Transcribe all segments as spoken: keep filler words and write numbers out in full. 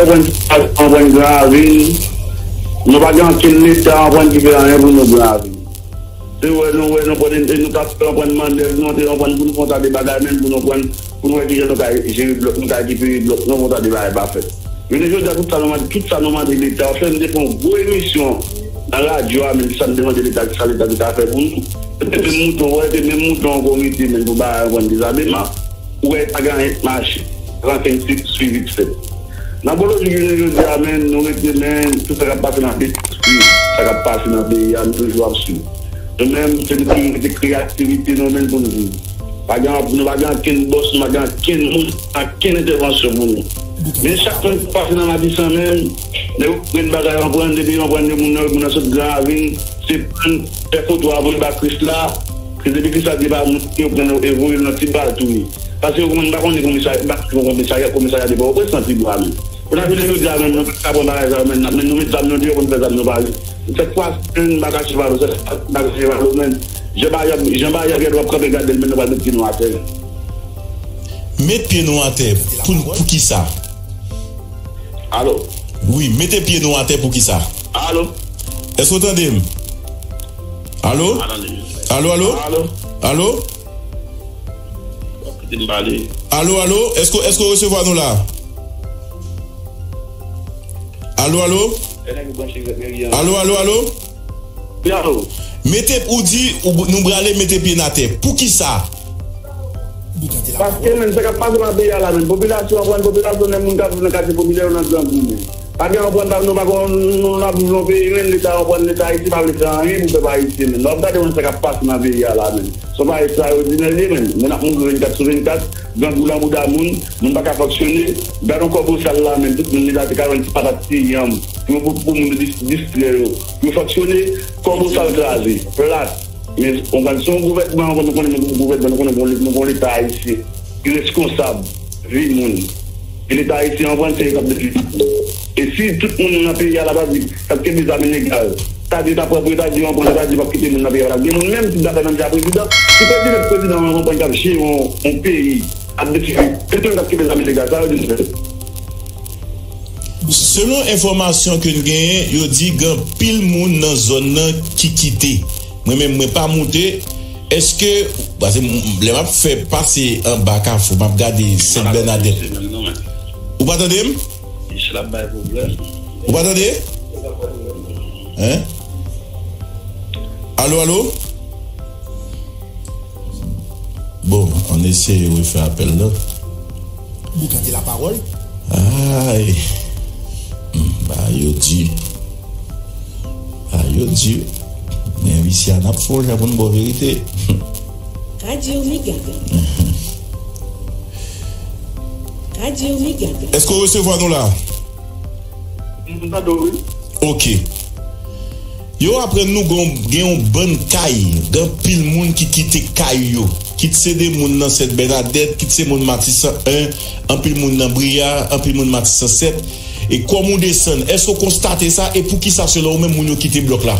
Anprann Gran Ravin. Nou pa gen ankenn leta anprann ki fè anyen pou nou Gran Ravin. Se wè nou wè nou pran nou t ap fè anprann Mandèl, nou antre anprann pou nou fè yon ta de bagay menm pou nou pran pou nou wè kijan nou ka jere blòk, nou ka rekipere blòk, nou fè yon ta de bagay pa fèt. Jounen jodi a, tout sa nou mande, tout sa nou mande leta, fè m te fè yon gwo emisyon nan radyo a, menm sa m te mande leta, sa leta te ka fè pou nou. Se te menm mouton, wè, se menm mouton an komite menm pou bagay anprann dezabeman. Ou wè, pa gen anyen k mache. Rankin swivi k fèt. Nan pwolojik jounen jodi a, menm, nou rete, menm, tout sa k ap pase nan peyi a, sa k ap pase nan peyi a, nou toujou ap swiv. Nou menm, se nou ki rete kreye aktivite nou menm pou nou viv. Pa gen, nou pa gen ankenn bòs, nou pa gen ankenn moun, ankenn entèvansyon pou nou. Men chak moun ki pase nan Matisan menm, nèg yo pran bagay yo pran, depi yo pran de moun nan, moun nan sot Gran Ravin, se pran fè foto a voye ba Krisla, se depi Krisla di pa moun, yo pran yo e voye l nan Tibwa touye. Paske yo konn pa konnen komisarya, pa konnen komisarya, komisarya de Pòtoprens nan Tibwa menm. Pou n ap vin jodi a menm, nou pa ka pran bagay sa yo menm, men nou met zam nou deyò pou n fè zam nou pale. Sèt fwa, menm, m pa ka chèf alo, sèt fwa, m pa ka chèf alo menm. Jan bagay, jan bagay ap kanpe gade l, menm nou pral met pye nou atè. Met pye nou atè. Pou, pou ki sa? Alo? Wi, mete pye nou atè pou ki sa? Alo? Èske w tande m? Alo? Alo, alo? Alo? Alo? Alo, alo? Èske, èske w resevwa nou la? Alo, alo? Alo, alo, alo? Wi, alo? Mete, ou di, ou, nou prale mete pye n atè. Pou ki sa? Paske, menm, sa k ap pase nan peyi a la, menm, popilasyon an, popilasyon, menm moun k ap viv nan katye popilè yo nan grangou, menm. Pa gen anprann, pa, nou pa konn, nou, n ap viv nan peyi, menm, leta anprann, leta Ayiti pa vle fè anyen pou pèp ayisyen, menm. Lè w ap gade, menm, sa k ap pase nan peyi a la, menm. Se yon bagay ekstraòdinè l ye, menm. Moun ap mouri vennkat sou vennkat, grangou nan bouda moun, moun pa ka fonksyone. Gade yon kò bosal la, menm, tout moun li la te ka vann ti patat, ti yanm, pou, pou, pou moun dis-, distrè yo, pou yo fonksyone, kò bosal kraze, plat. Men, w konprann, se yon gouvènman, nou konnen nou gon gouvènman, nou konnen nou gon, nou gon leta ayisyen ki reskonsab vi moun. E leta ayisyen an, w konprann, se yo k ap detwi tout moun. E si tout moun nan peyi a la pa di, k ap kenbe zam ilegal, sa di ta pran pou eta di, w konprann, ta di p ap kite moun nan peyi a la. Gen moun menm ki dakò nan di a prezidan, si prezidan, prezidan an, w konprann, k ap jere yon, yon peyi, ap detwi, se tout moun k ap kenbe zam ilegal, sa yo di nou fè. Selon enfòmasyon ke n genyen, yo di gen anpil moun nan zòn nan ki kite. Mwen menm, mwen pa moute. Èske, paske m, lè m ap fè pase anba Kafou, m ap gade Sent Bènadèt. Ou pa tande m? Ou pa tande? Hein? Alo, alo? Bon, ann eseye refè apèl la. Boukante lapawòl. Ay. Hmm, ba yo di. Ba yo di. Men isi a n ap fè yon jan pou n ba w verite. Radio Mega. Radio Mega. Èske w resevwa nou la? M tande w, wi. Ok. Yo aprann nou gon, gen yon bann kay, gen anpil moun ki kite kay yo. Kit se de moun nan Sent Bènadèt, kit se moun Matisan en, anpil moun nan Briya, anpil moun Matisan sèt. E kòm ou desann, èske w konstate sa? E poukisa, selon ou menm, moun yo kite blòk la?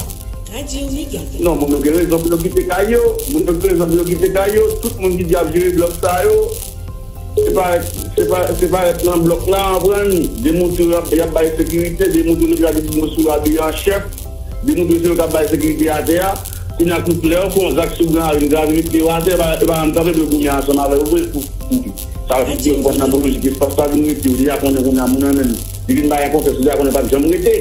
Non, moun yo gen rezon pou yo kite kay yo. Moun yo gen rezon pou yo kite kay yo. Tout moun ki di y ap jere blòk sa yo, se pa, se pa, se pa rèt nan blòk la, w konprann? De moun tou y ap, y ap bay sekirite, de moun tou nou deja di moun sou abiye an chèf, de moun tou se yo k ap bay sekirite atè a. Kounye a, tout lè yo fè yon zak sou Gran Ravin, Gran Ravin mete yo atè, e pa, e pa menm kanpe pou yo goumen ansanm avè yo vre pou, pou, sa vle di yo konn nan lojik espas la vin mete yo, deja konnen kounye a moun nan menm, li vin bay yon konfyans, li deja konnen l p ap janm rete.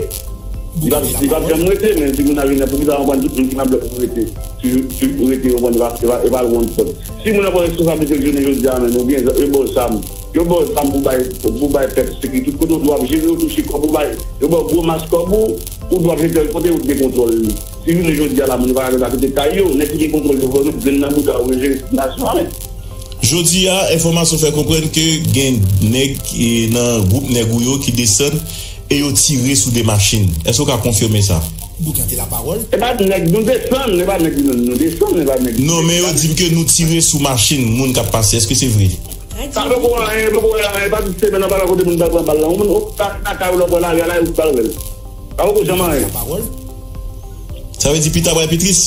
Li p ap, li p ap janm rete, men si moun nan vin nan, poukisa w konprann tout moun ki nan blòk pou rete? Toujou, toujou rete, yo konn, e pa, e pa, e pa l wonn pòt. Si moun nan pran responsablite l jounen jodi a, men, oubyen yo ba w zam, yo ba w zam pou bay, pou bay pèp sekirite. Tout kote w ap jere, yo touche kòb ou bay, yo ba w gwo mas kòb ou, ou dwe jete l kote ou te gen kontwòl li. Si jounen jodi a la, moun yo pa ka kite kay yo, nèg ki gen kontwòl yo, fò yo met grenn nan bouda yo, yo jere sitiyasyon an, men. Jodi a, enfòmasyon fè konprann ke gen nèg, e, nan gwoup nèg ou yo ki desann e yo tire sou de machin. Èske w ka konfime sa? Boukante lapawòl. E pa nèg nou desann, e pa nèg nou, nou desann, e pa nèg. Non, men yo di m ke nou tire sou machin moun k ap pase. Èske se vre? Sa poko anyen, poko anyen. Pa tout semèn nan pa kote moun ta pran bal la. Yon moun, o, ta, ta kay ou lè w pran lari a la, ou pral wè l. Sa poko janm anyen. Sa vle di pita pral pi tris?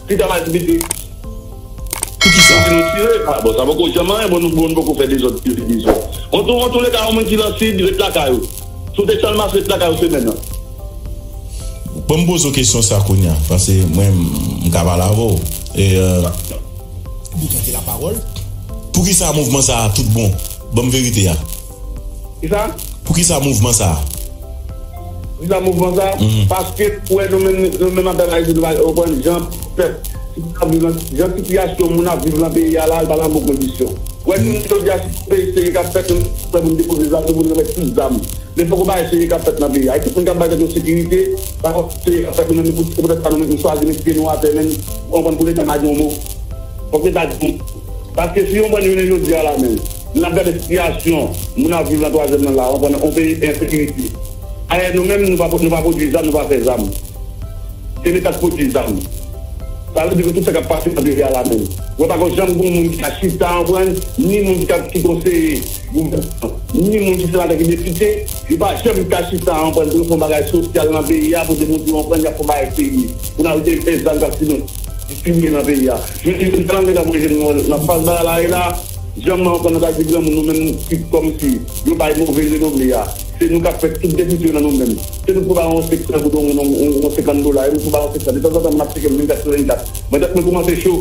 Pita pral pi tris. Poukisa? Pou di nou tire, a, bon, sa poko janm anyen, bon, nou, bon, nou poko fè dezòd, tire dezòd. An tou, an tou leka, yon moun ki nan sid, ret lakay ou. Si w te sèlman ret lakay ou semèn nan. Bon, m poze w kesyon sa kounye a, paske mwen, m ka pale avè w. E, euh, Bouke te lapawòl. Poukisa mouvman sa a tout bon? Ban m verite a. Kisa? Poukisa mouvman sa a? Poukisa mouvman sa a? Paske, ou wè, nou menm, nou menm, ap analize, nou pa konprann jan pèp, jan sitiyasyon moun ap viv nan peyi a la, li pa nan bon kondisyon. Ou wè, si nou jodi a, si peyi serye k ap fèt, nou fè moun depoze zam, nou moun remèt tout zam. Men fòk yon bagay serye k ap fèt nan peyi a. E tout moun k ap bay tèt yo sekirite, pa fòk serye k ap fèt, nou menm, nou pou, poutèt sa, nou menm, nou chwazi met pye nou atè, men, ou konprann, pou Leta pa di yon mo. Fòk Leta di yon mo. Paske si yon bann jounen jodi a la menm, lè n ap gade sitiyasyon moun ap viv nan twazyèm nan la, ou konprann, yon peyi ensekirite. Ayè, nou menm, nou pa, nou pa pwodui zam, nou pa fè zam. Se Leta k pwodui zam. Sa vle di ke tout sa k ap pase nan peyi a la menm. Ou wè, pa gen janm gen moun ki ka chita, ou konprann, ni moun ki ka, ki konseye gouvènman, ni moun ki senatè, ki depite, yo pa janm ka chita, ou konprann, pou yo fè yon bagay sosyal nan peyi a, pou demontre, ou konprann, y ap fè yon bagay serye. Pou n arete fè zam k ap sinon distribye nan peyi a. Jodi, m ta nan Leta pou jwenn mwen nan faz bagay la ye la, janm nan konn nan ta di granmoun nou menm ki kòmsi yo bay move renomble a. Se nou k ap fè tout depite yo nan nou menm. Se nou k pou ba yon senkant goud, yon, yon, yon senkant dola, e nou pou ba yon senkant. Detanzantan, m ap tcheke m vennkat sou vennkat. Mwen, tèt mwen kòmanse cho.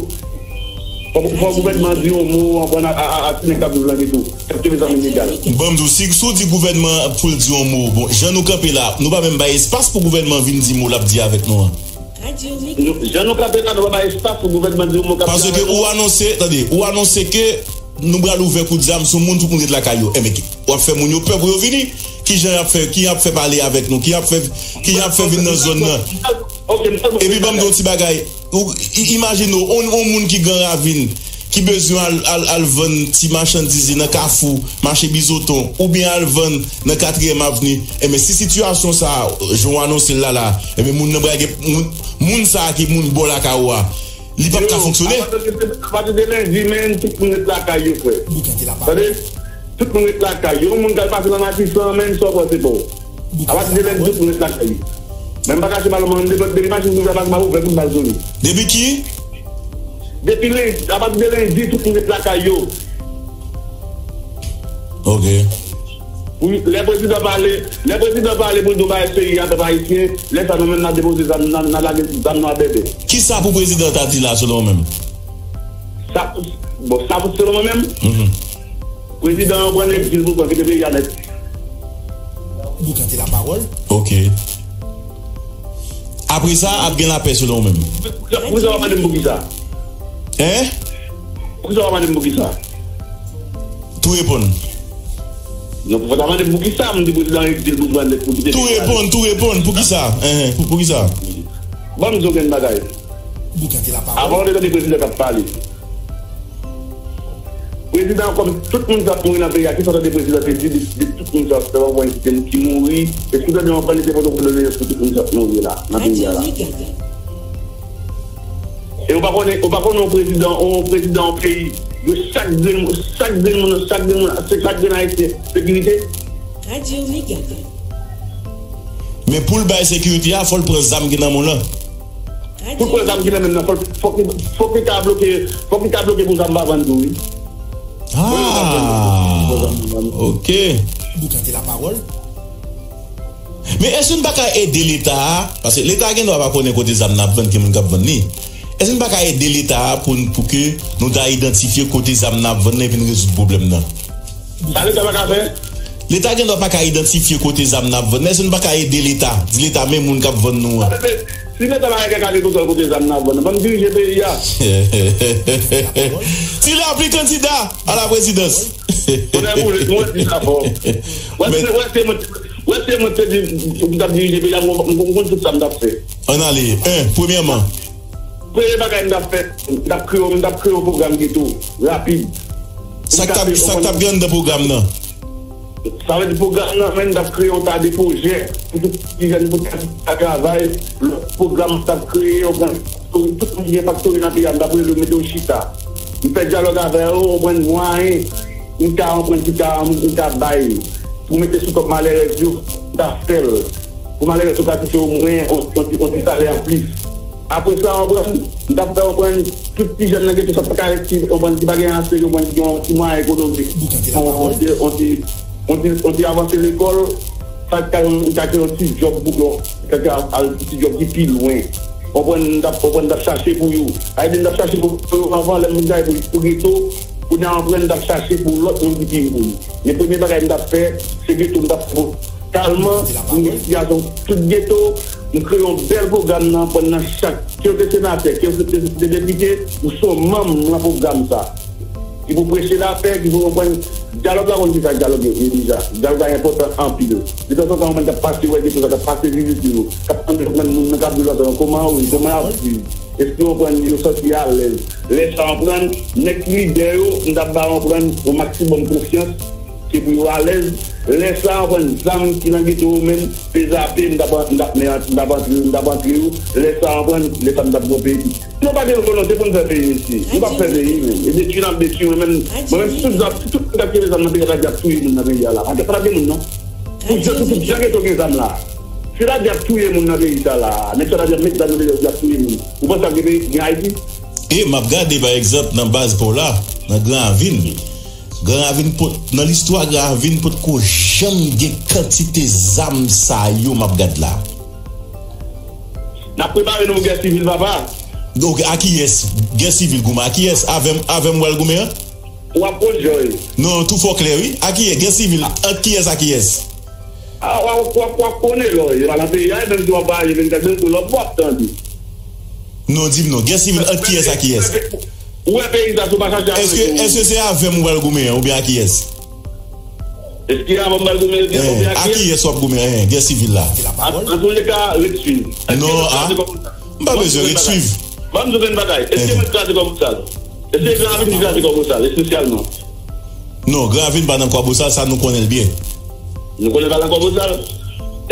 Fò, fò gouvènman di yon mo, anprann a, a, a, a ti nèg k ap viv nan geto. K ap kenbe zam ilegal. Ban m di w, si, si w di gouvènman pou l di yon mo, bon, jan nou kanpe la, nou pa menm bay espas pou gouvènman vin di mo l ap di avèk nou an. Jan nou kanpe la, nou pa bay espas pou gouvènman di yon mo k ap di avèk nou. Paske ou anonse, tande, ou anonse ke nou pral ouvè kout zam sou moun, tout moun ret lakay yo. Enben, w ap fè moun yo pè pou yo vini. Kijan y ap fè, ki y ap fè pale avèk nou, ki y ap fè, ki y ap fè vin nan zòn nan. Epi ban m di yon ti bagay, ou i- imajine w, on, on moun ki Gran Ravin, ki bezwen al, al, al vann ti machandiz li nan Kafou, mache Bizoton, oubyen al vann nan Katriyèm Avni, enben, si sitiyasyon sa a, jan w anonse l la la, enben, moun nan pral gen, moun, moun sa a ki moun bò lakay ou a, li p ap ka fonksyone. Apati de lendi, men, tout moun ret lakay yo, frè. Tande? Tout moun ret lakay yo. Yon moun k al pase nan Matisan, men, sa w panse pa w. Apati de lendi, tout moun ret lakay yo. Men m pa kache pa w, depi, depi machin pou fè pase, m ap ouvè pou m ba l sou li. Depi ki? Depi lendi, apati de lendi, tout moun ret lakay yo. Ok. Wi, lè prezidan pale, lè prezidan pale pou l di yon bagay serye a pèp ayisyen, lè sa nou menm n ap depoze zam, n ap, n ap lage zam nou a bèbè. Kisa pou prezidan ta di la selon w menm? Sa, bon, sa pou selon mwen menm, prezidan an pran egzil pou l kite peyi a nèt. Bouke te lapawòl. Ok. Apre sa, ap gen lapè selon w menm. Poukisa w ap mande m poukisa? Hein? Poukisa w ap mande m poukisa? Tou reponn. Non, poukisa w ap mande m poukisa? M di prezidan an egzil pou l pran nèt pou kite peyi a nèt. Tou reponn, tou reponn. Poukisa? Hein, pou, poukisa? Ban m di w yon bagay. Bouke te lapawòl. Avan w te tande prezidan k ap pale. Prezidan, kòm tout moun k ap mouri nan peyi a, kisa w tande prezidan te di de, de tout moun sa, se yon pwen ki, ki mouri? Èske w tande yon pwen li te pote kondoleyans pou tout moun sa k mouri la, nan peyi a la? E ou pa konnen, ou pa konnen yon prezidan, yon prezidan yon peyi, yo chak grenn, chak grenn moun, chak grenn moun, se chak grenn ayisyen, sekirite? Men pou l bay sekirite a, fò l pran zam ki nan men w lan. Pou l pran zam ki nan men l lan, fòk, fòk, fòk li ta bloke, fòk li ta bloke pou zam pa vann tou, wi. Ah, ok. Bouke te lapawòl. Men èske n pa ka ede Leta a? Paske Leta gen dwa pa konnen kote zam n ap vann, ki moun k ap vann li. Èske n pa ka ede Leta a pou n, pou ke nou ta idantifye kote zam n ap vann nan epi n rezoud pwoblèm nan? Sa Leta pa ka fè? Leta gen dwa pa ka idantifye kote zam n ap vann nan. Èske n pa ka ede Leta? Di Leta, men moun k ap vann nou an. Si Leta pa ka gade kote, kote zam n ap vann nan, ban m dirije peyi a. Ti lapli kandida a la prezidans. Mwen di sa fò. Wè, se mwen, wè, se mwen te di m t ap dirije peyi a, m konn tout sa m t ap fè. Ann ale. En, premyèman. Premye bagay m t ap fè, m t ap kreye, m t ap kreye yon pwogram geto, rapid. Sa k t ap, sa k t ap gen anndan pwogram nan? Sa vle di pwogram nan, men, m t ap kreye yon ta de pwojè pou tout ti jèn, pou tout ta travay. Lòt pwogram m t ap kreye, yon gran faktori, tout moun ki gen faktori nan peyi a, m t ap rele yo mete yo chita. M fè dyalòg avè yo, konprann mwayen m ta, konprann ki ta, m ta bay pou mete sou kòb malerèz yo, m ta fè l. Pou malerèz yo ka touche omwen yon, yon ti, yon ti salè anplis. Apre sa, w konprann, m t ap fè w konprann tout ti jèn nan geto sa pa ka rete, w konprann, ki pa gen ase, w konprann, ki gen yon ti mwayen ekonomik. Yon ti, yon ti, yon ti, yon ti avanse lekòl, Sa ka yon, li ka gen yon ti djòb pou yo, li ka gen al ti djòb ki pi lwen. Konprann, m t ap, konprann, m t ap chache pou yo. Sa vle di, m t ap chache pou, pou yo anvan, lè m vin gaye pou, pou geto, kounye a, konprann, m t ap chache pou lòt moun ki pi riche pou yo. Men premye bagay m t ap fè, se geto m t ap fè pou, talman, m gen sitiyasyon tout geto, m kreye yon bèl pwogram nan, konprann, nan chak, ke w te senatè, ke w te, te depite, ou se yon manm nan pwogram sa. Ki pou preche lapè, ki pou konprann dyalòg la, konn ki sa dyalòg ye, ye deja. Dyalòg la enpòtan anpil. Detanzantan, mwen t ap pase wè de koze k ap pase vizit yo, k ap tande pran moun nan k ap di lòt, kòman yo ye, kòman y ap viv, èske yo konprann, yo santi alèz. Lè sa, konprann, nèg ki lidè yo, m t ap ba yo, konprann, yon maksimòm konfyans, ke pou yo alèz. Lè sa, konprann, zam ki nan geto yo menm, pezape, m t ap, m t ap, m t ap antre, m t ap antre yo. Lè sa, konprann, lè sa m t ap gon peyi. Nou pa gen volonte pou n fè peyi isi. Nou p ap fè peyi, men. E detwi n ap detwi, mwen menm, mwen menm, si tout zam, si tout nèg ki gen zam nan peyi a, ta di ap touye moun nan peyi a la. Pa gen, pa t ap gen moun, non. Pou jan, pou tout jan geto gen zam la. Si ta di ap touye moun nan peyi sa la, nèg sa ta di ap met zam nan peyi a, di ap touye moun. Ou panse ap gen peyi, gen Ayiti? E m ap gade, pa egzanp, nan baz pa w la, nan Gran Ravin. Gran Ravin pot, nan listwa Gran Ravin, potko janm gen kantite zam sa yo m ap gad la. N ap prepare nou pou gè sivil, papa. Donk, a kiyès? Gè sivil goumen a kiyès? Avè m, avè m w al goumen an? W ap pran jòy. Non, tou fò klè, wi. A kiyès? Gè sivil, ant kiyès a kiyès? A, w ap, w ap, w ap konnen lò, yo pa nan peyi a, menm si w ap pale vennkat, menm si w ap, w ap tande. Non, di m non. Gè sivil ant kiyès a kiyès? Ou wè peyi sa, si w pa chache avè yo. Èske, èske se avè m ou pral goumen an, oubyen a kiyès? Èske avè m pral goumen, oubyen a kiyès? A kiyès w ap goumen an, gè sivil la? An, an tou le ka, ret swiv. Non, a. M pa bezwen ret swiv. Ban m di w yon bagay. Èske mwen kraze kòb sa? Èske Gran Ravin ki kraze kòb sa, espesyalman? Non, Gran Ravin pa nan kòb sa, sa nou konnen l byen. Nou konnen l pa nan kòb sa.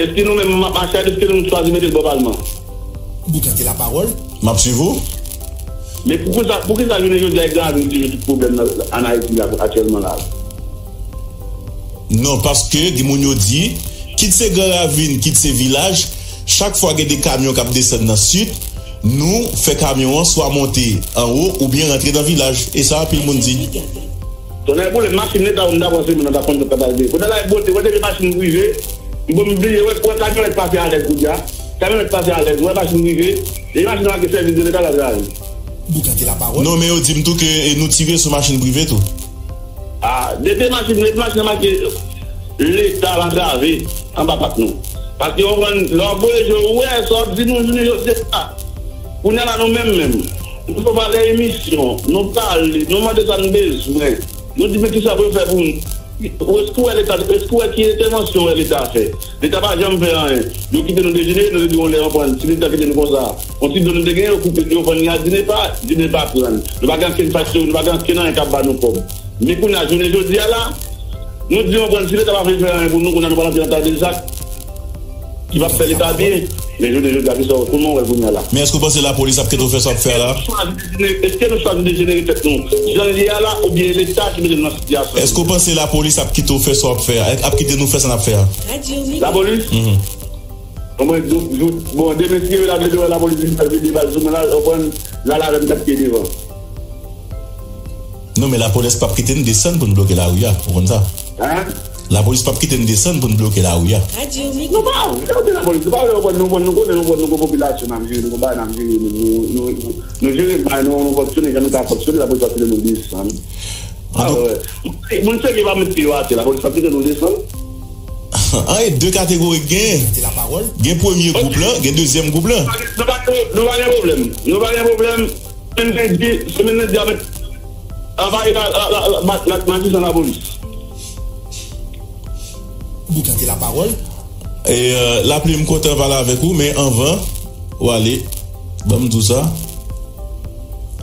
Èske nou menm, m ap mache a, èske nou chwazi mete l bò palman? Bouke de la pawòl. M ap swiv ou. Men poukisa, poukisa jounen jodi a Gran Ravin toujou tout pwoblèm nan, ann Ayiti la, aktyèlman la? Non, paske gen moun yo di, kit se Gran Ravin, kit se vilaj, chak fwa gen de kamyon k ap desann nan sid, nou fè kamyon an swa monte anwo oubyen rantre nan vilaj. E sa anpil moun di. Tonnè boule, machin leta yo, m ta panse moun nan ta konn sa k ap rive. Kounye a la, e bote, wè depi machin prive, m bon, m bliye, wè, wè kamyonèt pase alèz kounye a. Kamyonèt pase alèz, wè machin prive, e machin nan pa gen sèvis de leta l ap gade. Bouke de la pawòl. Non, men yo di m tou ke, e, nou tire sou machin prive tou. A, depi machin, depi machin nan make leta l antrave anba pat nou. Paske w konprann, lè w ap voye je w, ou wè sa w ap di nou jounen jodi a. Kounye a la nou menm menm, nou fè pale emisyon, nou pale, nou mande sa n bezwen. Nou di men kisa pou yo fè pou nou. Èske w wè leta, èske w wè ki entèvansyon w wè leta fè? Leta pa janm fè anyen. Yo kite nou dejenere, nou te di yon lè, w konprann, si leta kite nou konsa, yon ti dlo nou te genyen, yo koupe, yo vann li a di nepa, di nepa pran. Nou pa gen ankenn faktori, nou pa gen ankenn anyen k ap ba nou kòb. Men kounye a, jounen jodi a la, nou di yon konn, si leta pa vle fè anyen pou nou, kounye a nou pral antre nan ta de zak ki p ap fè leta byen. Men jounen jodi a, kisa w, kòman w wè l kounye a la? Men èske w panse lapolis ap kite w fè sa w ap fè a la? Èske nou chwazi dejenere tèt nou jan l ye a la, oubyen leta ki mete nou nan sitiyasyon? Èske w panse lapolis ap kite w fè sa w ap fè a? Ap kite nou fè sa n ap fè a? Lapolis? Mhm. Bon, mwen, jou, jou, bon, demen si Dye vle, la vle, lapolis vin pral vide bal sou mwen la, w konprann, la, la, m t ap pye devan. Non, men lapolis p ap kite n desann pou n bloke lari a, ou konn sa? Hein? Lapolis p ap kite n desann pou n bloke lari a. Nou pa vle kote lapolis, nou pa vle, nou konn, nou konn, nou konn, nou konn popilasyon n ap jere, nou konn bagay n ap jere, nou, nou, nou, nou jere bagay, nou, nou fonksyone jan nou ka fonksyone, lapolis p ap kite nou desann. Ah, wè. Moun serye pa met pye yo atè, lapolis p ap kite nou desann. An, e de kategori k genyen. Gen premye gwoup lan, gen dezyèm gwoup lan. Nou pa gen, nou pa gen pwoblèm. Nou pa gen pwoblèm. Semèn lendi, semèn lendi a met anvayi la, la, la, la, la, majistra lapolis. Bouke de la pawòl. E, euh, Lapli, m kontan pale avèk ou, men anvan ou ale, ban m di w sa.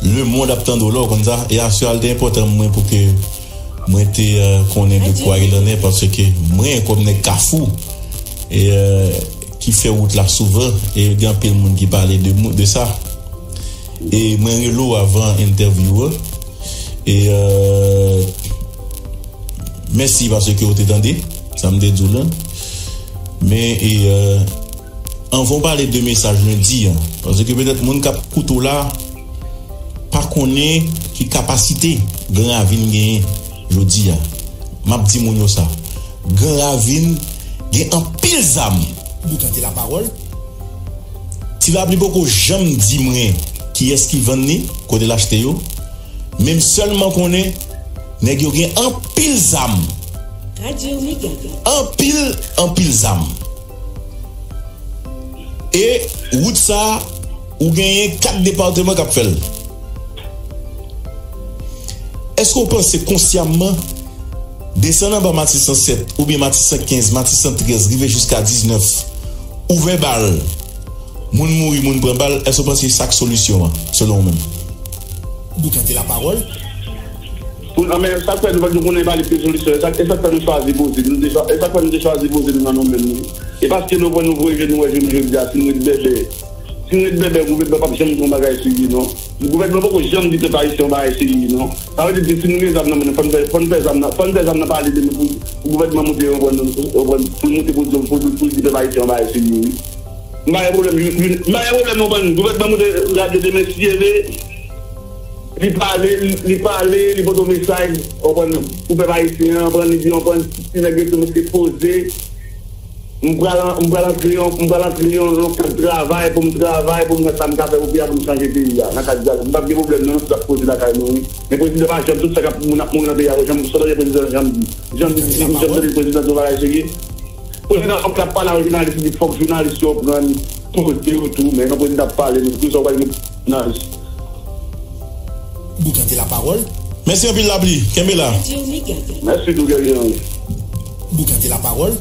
Lemonn ap tande w la, ou konn sa. E aswè a, l te enpòtan mwen pou ke mwen te, euh, konnen de kwa il en est, paske mwen, kòm nèg Kafou, e, euh, ki fè wout la souvan, e gen anpil moun ki pale de mou-, de sa. E mwen rele w avan entèvyou an. E, euh, mèsi paske w te tande sa m te di w lan. Men, e, euh, anvan w pale de mesaj lendi an, paske petèt moun k ap koute w la pa konnen ki kapasite Gran Ravin genyen jodi a. M ap di moun yo sa. Gran Ravin Gen anpil zam. Boukante lapawòl. Ti Lapli poko janm di mwen kiyès ki vann li, kote l achte yo. Men m sèlman konnen nèg yo gen anpil zam. Radyo Mega. Anpil, anpil zam. E wout sa a, ou genyen kat depatman k ap fè l. Èske w panse konsyamman desann anba Matisan sèt oubyen Matisan kenz, Matisan trèz, rive jiska diznèf, ouvè bal, moun mouri, moun pran bal, èske w panse sa k solisyon an, selon ou menm? Boukante lapawòl. Pou, anben, sa k fè nou pa t konnen pale de solisyon, e sa, e sa k fè nou chwazi poze, nou te chwa-, e sa k fè nou te chwazi poze nou nan nou menm nou. E paske nou pran nou voye je nou wè jounen jodi a, si nou ret bèbè, si nou ret bèbè, gouvènman p ap janm gen yon bagay serye, non. Gouvènman poko janm di pèp ayisyen yon bagay serye, non. Sa vle di, si nou gen zam nan men nou, fò n fè, fò n fè zam nan, fò n fè zam nan pale de nou pou, pou gouvènman moute, w konprann, w konprann, pou l moute pou, pou, pou, pou l di pèp ayisyen yon bagay serye, wi. M pa gen pwoblèm, m pa gen pwoblèm, w konprann, gouvènman moute, gade demen, si Dye vle, li pale, li, li pale, li pote yon mesaj, w konprann, pou pèp ayisyen an, w konprann, li di, w konprann, ti nèg yo tou mesye poze. M pral, m pral antre yon, m pral antre yon, yon kad travay pou m travay, pou m wè sa m ka fè pou peyi a, pou m chanje peyi a, nan kad dyalòg. M p ap gen pwoblèm, non, nou tout ap poze lakay nou, wi. Men prezidan pa janm, tout sa k ap, moun ap mouri nan peyi a, janm, sa w tande prezidan janm di. Janm di, janm tande prezidan di yon bagay serye. Prezidan fòk l ap pale ak jounalis, li di fòk jounalis yo pran poze yo tou, men yon prezidan ap pale, men pou sa w pa gen jounalis. Boukante lapawòl. Mèsi anpil, Lapli. Kenbe la. Radyo Mega. Mèsi tou, Guerrier. Boukante lapawòl.